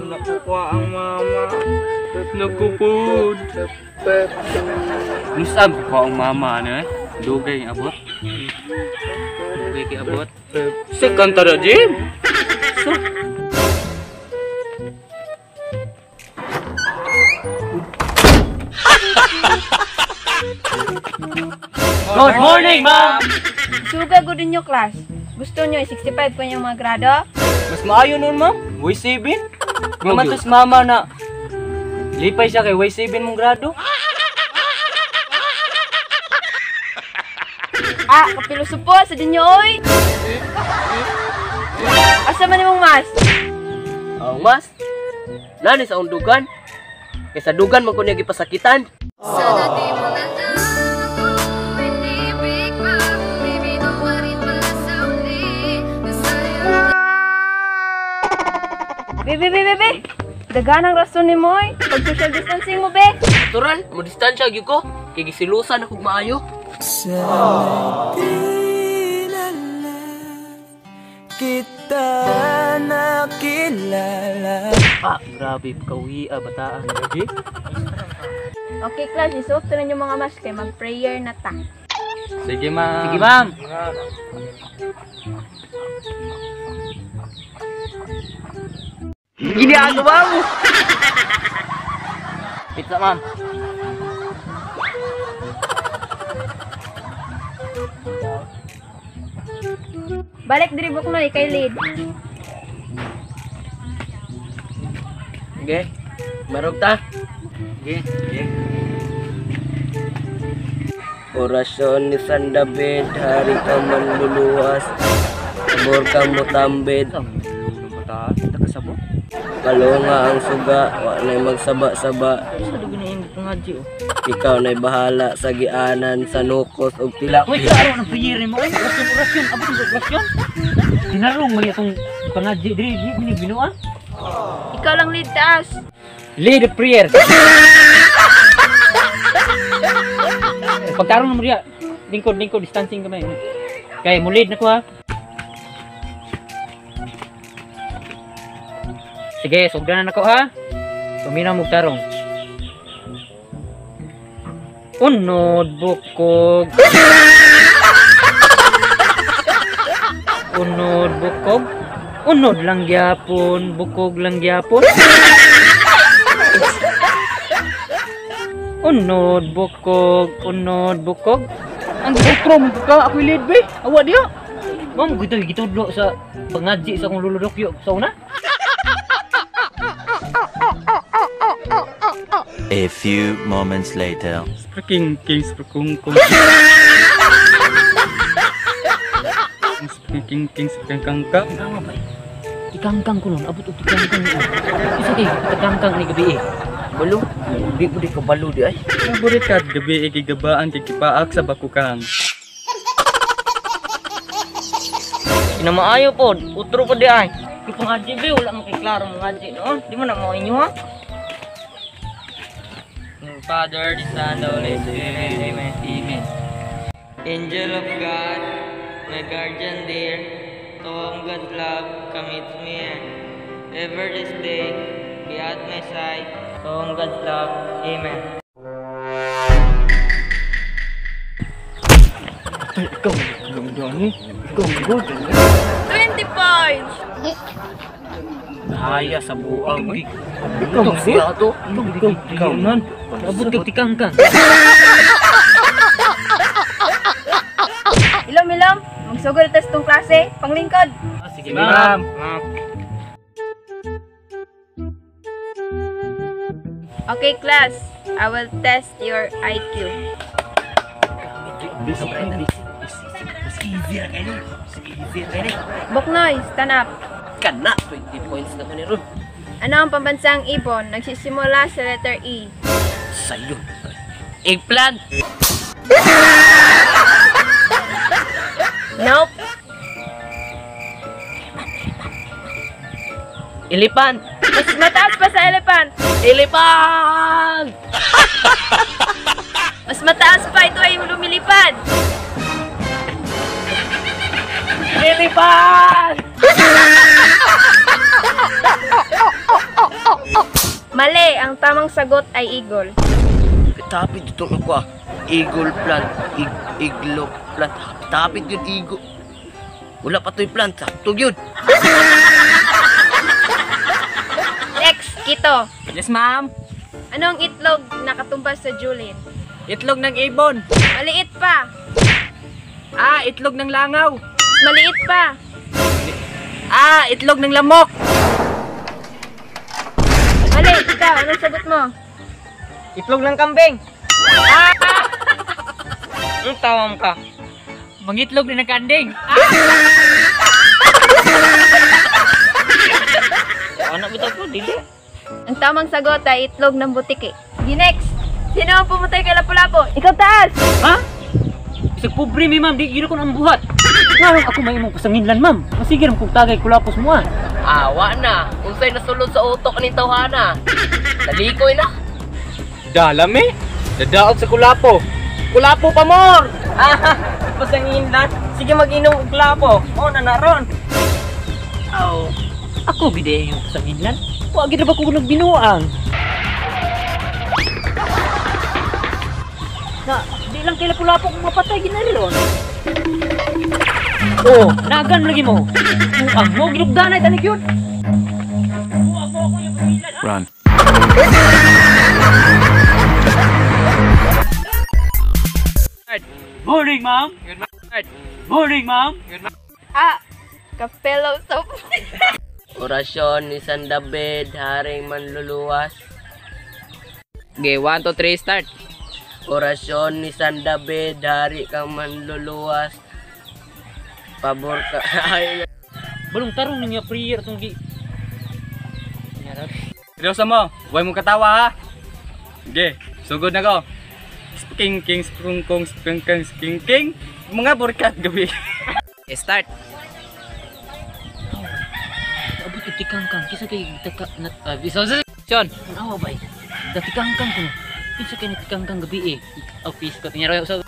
Nakukuha ang mama. Nagkupod. Nusab ko ang mama na eh. Dugay ang abot. Dugay kay abot. Sa kanta na, Jim. So. Good morning, ma'am! Suga gud ninyo, class. Gusto nyo, 65 ko yung mga grado? Mas maayo nun, ma'am. Y7. Gumatos mama na. Lipay siya kay Y7 mong grado. Ah, kapilosopo sa dinyo, oy! Asa man imong mas? Ang mas? Nani sa undugan? Kaysa dugan man ko niya gipasakitan. Sana di mo na lang ako inibig pa. Baby, rin pala sa uli. Nasa'yo. Bebe, bebe, bebe! Daganang rason ni mo, oy. Pag social distancing mo, be! Natural, mo distansya gyud ko. Kay gisilusan ako maayo. Sana di na lang kita nakilala. Ah, grabe, pagkawiya, bataan. Lagi? Okay, class, isuot na ninyo mga mask kay mag-prayer na ta. Sige, ma'am. Sige, ma'am. Gini ako, ma'am. Pizza, ma'am. Balik diri buknoy kay lead. Sige. Marog ta. Sige. Sige. Orasyon ni San David, hari ka manluluwas. Sabor ka mutambid. Nakasabot. Kalunga ang suga, wa na'y magsaba-saba. Ikaw na'y bahala sa gianan, sa nukos ug tilapia. Uy, klaro ng prayer mo. Uy, orasyon, orasyon. Abot ang orasyon. Tinarong man itong pangadji diri, di ni binuan. Ikaw lang lead taas. Lead the prayer. Pagtarong mo diya, lingkod lingkod distancing kamay. Kay mo lead na ko ha. Sige, sugdan na nako ha. Tuminaw mo tarong. Unod bukog. Unod bukog. Unod lang gyapon, bukog lang gyapon. Unod bukog, unod bukog. Ang bukro mo ka, ako lead be. Awa diya. Ma'am, gito gitudlo sa pangadji sa akong luludokyo sa una. A few moments later. Speaking king speaking kung. Speaking king speaking kang ka. Ikangkang ko nun, abot og ikangkang ni. Isa kay ikangkang ni gabi eh. Balo, di ko di kabalo di ay. Paborit ka gabi igigabaan kay kipaak sa bakukang. Kinamaayo pod, utro pod di ay. Kay pangadji be, wala man kay klaro mga adji noon. Di mo na mao inyo ha. Father, the Son, the Holy Spirit. Amen. Amen. Angel of God, my guardian dear, to whom God's love commits me here. Ever this day, be at my side, to whom God's love. Amen. Ay, ikaw, ikaw, ikaw, ikaw, 20 points! Haya sa buang. Uy, ikaw, ikaw, ikaw, ikaw, nan. Abot kag tikangkang. Ilom, ilom. Magsugod tas tong klase. Panglingkod. Sige, ma'am. Okay, class. I will test your IQ. Buknoy, stand up. Kana, 20 points na ko ni ron. Ano ang pambansang ibon? Nagsisimula sa letter E. Sayo. Eggplant. Nope. Elephant. Mas mataas pa sa elephant. Elephant! Mas mataas pa, ito ay lumilipad. Elephant! Mali, ang tamang sagot ay eagle. Tapit itong ako ah. Eagle plant. Iglo plant. Tapit yun, eagle. Wala pa to'y plant. Sakto yun. Next, Kito. Yes, ma'am. Anong itlog nakatumbas sa Julin? Itlog ng ibon. Maliit pa. Ah, itlog ng langaw. Maliit pa. Ah, itlog ng lamok. Mali, ikaw, anong sagot mo? Itlog ng kambing. Ang tawang ka. Mangitlog din ng kanding. Anak bitaw ko, dili. Ang tamang sagot ay itlog ng butiki. Sige, next. Sino ang pumatay kay Lapu-Lapu? Ikaw, taas! Ha? Bisag pobre mi ma'am, di gyud ko ang buhat. Ngarong ako may imong pasanginlan ma'am. Masige ra kog tagay kulapos mo ah. Awa na. Unsay nasulod sa utok ni tawhana. Nalikoy na. Dalami. Dadaot sa kulapo. Kulapo pa more. Ah, pasanginlan. Sige mag-inom og lapo. Mo na naron. Aw. Ako gid yung pasanginlan. Wa gid ra ba ko nagbinuang. Na, di lang kay Lapu-Lapu kung mapatay ginari ron. Oh, nagan lagi mo. Buang mo ginugdanay tani gyud. Buang mo ako yung pasanginlan. Run. Morning, ma'am. Good morning. Morning, ma'am. Ah, kapelo soap. Orasyon ni San David, haring manluluwas. Okay, 1, 2, 3, start. Orasyon ni San David, hari kang manluluwas. Pabor ka. Ay, Balong tarong niya prayer tong gi. Seryoso mo. Huwag mong katawa ha. Sige, sugod na ko. King king spring kong spring king king king. Mga burkat gabi. Okay, start. Abot og tikangkang kisa kay taka na bisaw sa Sean. awa bay. Datikangkang ko. Kinsa kay tikangkang gabi eh. Office ko tinya sa